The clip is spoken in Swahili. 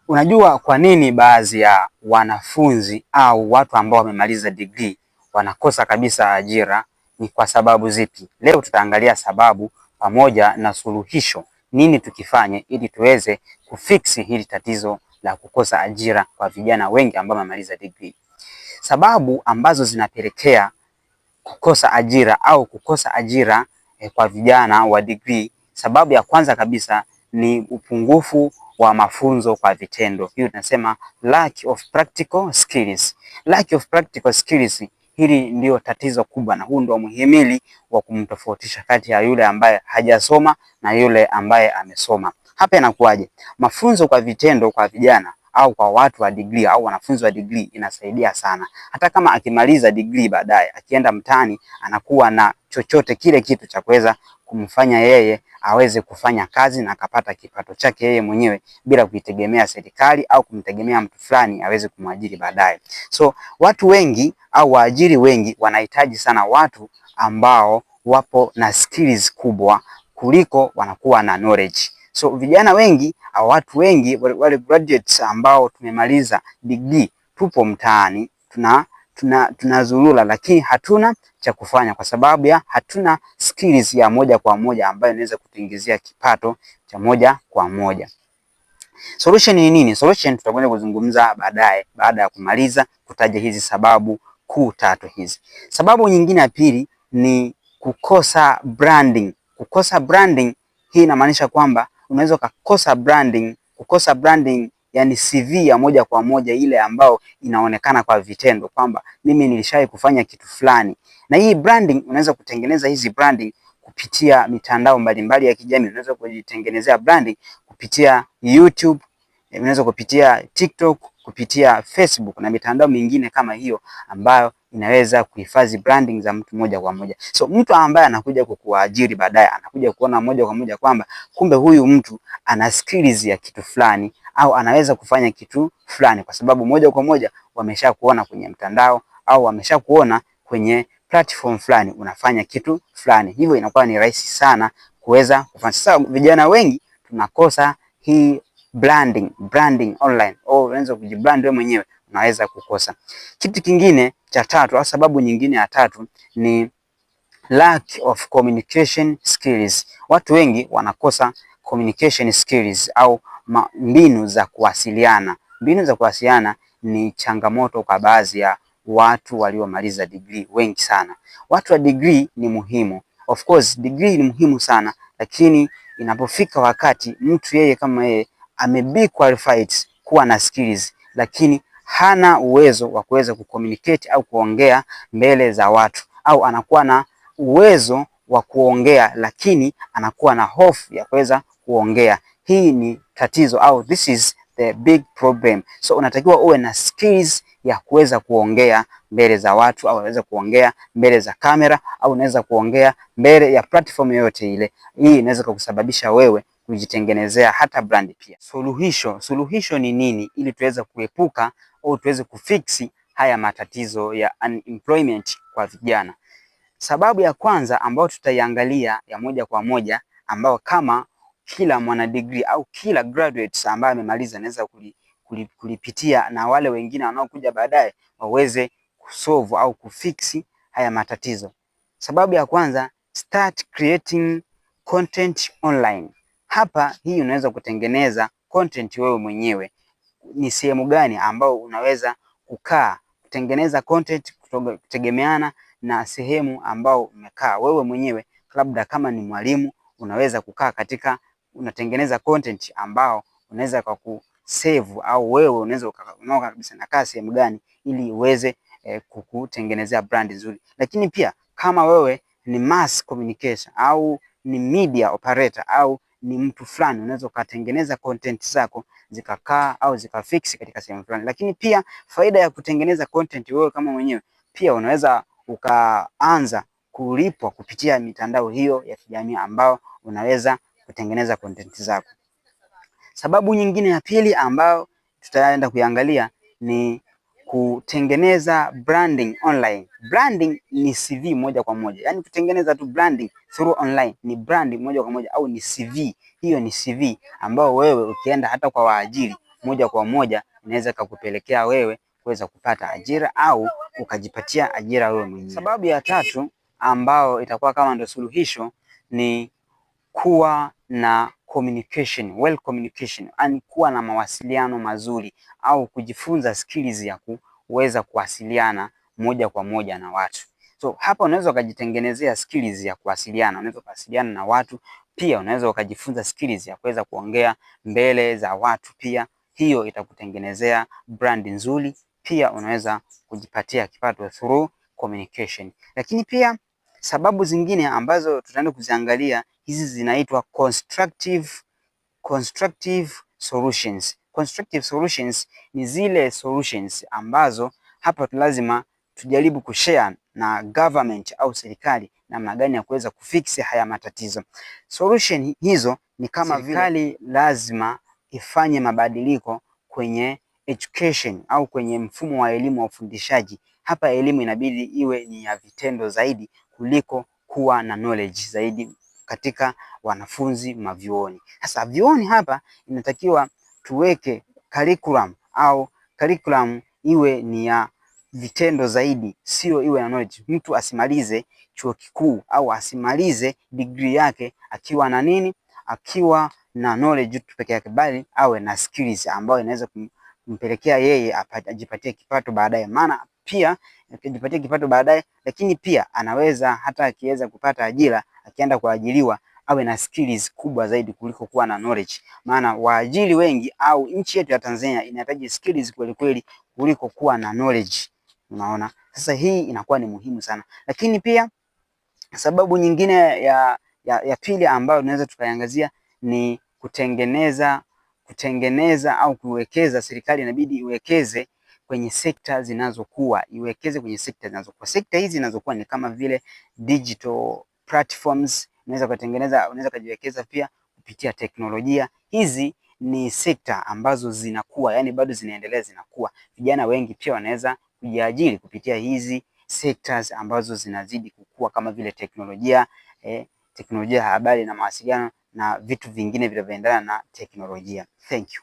Unajua kwa nini baadhi ya wanafunzi au watu ambao wamemaliza degree wanakosa kabisa ajira? Ni kwa sababu zipi? Leo tutaangalia sababu pamoja na suluhisho, nini tukifanye ili tuweze kufiksi hili tatizo la kukosa ajira kwa vijana wengi ambao wamemaliza degree. Sababu ambazo zinapelekea kukosa ajira au kukosa ajira kwa vijana wa degree, sababu ya kwanza kabisa ni upungufu wa mafunzo kwa vitendo. Hiyo tunasema lack of practical skills. Lack of practical skills, hili ndio tatizo kubwa, na huu ndio muhimili wa kumtofautisha kati ya yule ambaye hajasoma na yule ambaye amesoma. Hapa inakuwaje? Mafunzo kwa vitendo kwa vijana au kwa watu wa degree au wanafunzi wa degree inasaidia sana. Hata kama akimaliza degree baadaye akienda mtaani anakuwa na chochote kile kitu cha kuweza kumfanya yeye aweze kufanya kazi na akapata kipato chake yeye mwenyewe bila kuitegemea serikali au kumtegemea mtu fulani aweze kumwajiri baadaye. So watu wengi au waajiri wengi wanahitaji sana watu ambao wapo na skills kubwa kuliko wanakuwa na knowledge. So vijana wengi au watu wengi wale graduates ambao tumemaliza degree tupo mtaani tunazurura lakini hatuna cha kufanya kwa sababu ya hatuna skills ya moja kwa moja ambayo inaweza kutuingizia kipato cha moja kwa moja. Solution ni nini? Solution tutakwenda kuzungumza baadaye baada ya kumaliza kutaja hizi sababu kuu tatu hizi. Sababu nyingine ya pili ni kukosa branding. Kukosa branding, hii inamaanisha kwamba unaweza ukakosa branding. Kukosa branding yani CV ya moja kwa moja ile ambayo inaonekana kwa vitendo kwamba mimi nilishawahi kufanya kitu fulani. Na hii branding unaweza kutengeneza hizi branding kupitia mitandao mbalimbali ya kijamii. Unaweza kujitengenezea branding kupitia YouTube, unaweza kupitia TikTok, kupitia Facebook na mitandao mingine kama hiyo ambayo inaweza kuhifadhi branding za mtu moja kwa moja. So mtu ambaye anakuja kukuajiri baadaye anakuja kuona moja kwa moja kwamba kumbe huyu mtu ana skills ya kitu fulani au anaweza kufanya kitu fulani, kwa sababu moja kwa moja wamesha kuona kwenye mtandao au wamesha kuona kwenye platform fulani unafanya kitu fulani, hivyo inakuwa ni rahisi sana kuweza kufanya. Sasa vijana wengi tunakosa hii branding online, au unaweza kujibrand wewe mwenyewe, unaweza kukosa. Kitu kingine cha tatu au sababu nyingine ya tatu ni lack of communication skills. Watu wengi wanakosa communication skills au mbinu za kuwasiliana. Mbinu za kuwasiliana ni changamoto kwa baadhi ya watu waliomaliza degree wengi sana. Watu wa degree ni muhimu. Of course degree ni muhimu sana, lakini inapofika wakati mtu yeye kama yeye ame be qualified kuwa na skills, lakini hana uwezo wa kuweza kucommunicate au kuongea mbele za watu, au anakuwa na uwezo wa kuongea lakini anakuwa na hofu ya kuweza kuongea. Hii ni tatizo au this is the big problem. So unatakiwa uwe na skills ya kuweza kuongea mbele za watu au unaweza kuongea mbele za kamera au unaweza kuongea mbele ya platform yoyote ile. Hii inaweza kukusababisha wewe kujitengenezea hata brand pia. Suluhisho ni nini ili tuweze kuepuka au tuweze kufiksi haya matatizo ya unemployment kwa vijana? Sababu ya kwanza ambayo tutaiangalia ya moja kwa moja, ambayo kama kila mwana degree au kila graduates ambaye amemaliza anaweza kulipitia na wale wengine wanaokuja baadaye waweze kusolve au kufiksi haya matatizo. Sababu ya kwanza, start creating content online. Hapa hii unaweza kutengeneza content wewe mwenyewe. Ni sehemu gani ambao unaweza kukaa kutengeneza content kutegemeana na sehemu ambao umekaa wewe mwenyewe. Labda kama ni mwalimu unaweza kukaa katika unatengeneza content ambao unaweza kwa kusave au wewe unaweza unaona kabisa nakaa sehemu gani ili uweze kukutengenezea brand nzuri. Lakini pia kama wewe ni mass communication au ni media operator au ni mtu fulani, unaweza ukatengeneza content zako zikakaa au zikafix katika sehemu fulani. Lakini pia faida ya kutengeneza content wewe kama mwenyewe, pia unaweza ukaanza kulipwa kupitia mitandao hiyo ya kijamii ambao unaweza kutengeneza content zako. Sababu nyingine ya pili ambayo tutaenda kuiangalia ni kutengeneza branding online. Branding ni CV moja kwa moja, yaani kutengeneza tu branding through online ni branding moja kwa moja au ni CV. Hiyo ni CV ambayo wewe ukienda hata kwa waajiri moja kwa moja inaweza kukupelekea wewe kuweza kupata ajira au ukajipatia ajira wewe mwenyewe. Sababu ya tatu ambao itakuwa kama ndio suluhisho ni kuwa na communication, well communication, yani kuwa na mawasiliano mazuri au kujifunza skills ya kuweza kuwasiliana moja kwa moja na watu. So hapa unaweza ukajitengenezea skills ya kuwasiliana, unaweza kuwasiliana na watu, pia unaweza ukajifunza skills ya kuweza kuongea mbele za watu pia. Hiyo itakutengenezea brand nzuri, pia unaweza kujipatia kipato through communication. Lakini pia sababu zingine ambazo tutaenda kuziangalia hizi zinaitwa constructive solutions. Constructive solutions ni zile solutions ambazo hapa lazima tujaribu kushare na government au serikali namna gani ya kuweza kufix haya matatizo. Solution hizo ni kama serikali lazima ifanye mabadiliko kwenye education au kwenye mfumo wa elimu wa ufundishaji. Hapa elimu inabidi iwe ni ya vitendo zaidi kuliko kuwa na knowledge zaidi katika wanafunzi mavyuoni. Sasa vyuoni hapa inatakiwa tuweke curriculum au curriculum iwe ni ya vitendo zaidi, sio iwe na knowledge. Mtu asimalize chuo kikuu au asimalize degree yake akiwa na nini? Akiwa na knowledge tu peke yake, bali awe na skills ambayo inaweza kumpelekea yeye ajipatie kipato baadaye. Maana pia akijipatia kipato baadaye, lakini pia anaweza hata akiweza kupata ajira, akienda kuajiriwa awe na skills kubwa zaidi kuliko kuwa na knowledge. Maana waajiri wengi au nchi yetu ya Tanzania inahitaji skills kweli kweli kuliko kuwa na knowledge. Unaona, sasa hii inakuwa ni muhimu sana. Lakini pia sababu nyingine ya pili ambayo tunaweza tukaiangazia ni kutengeneza au kuwekeza. Serikali inabidi iwekeze kwenye sekta zinazokuwa, iwekeze kwenye sekta zinazokuwa. Sekta hizi zinazokuwa ni kama vile digital platforms, unaweza kutengeneza, unaweza kujiwekeza pia kupitia teknolojia. Hizi ni sekta ambazo zinakuwa, yani bado zinaendelea zinakuwa. Vijana wengi pia wanaweza kujiajiri kupitia hizi sectors ambazo zinazidi kukua kama vile teknolojia, teknolojia ya habari na mawasiliano na vitu vingine vinavyoendana na teknolojia. Thank you.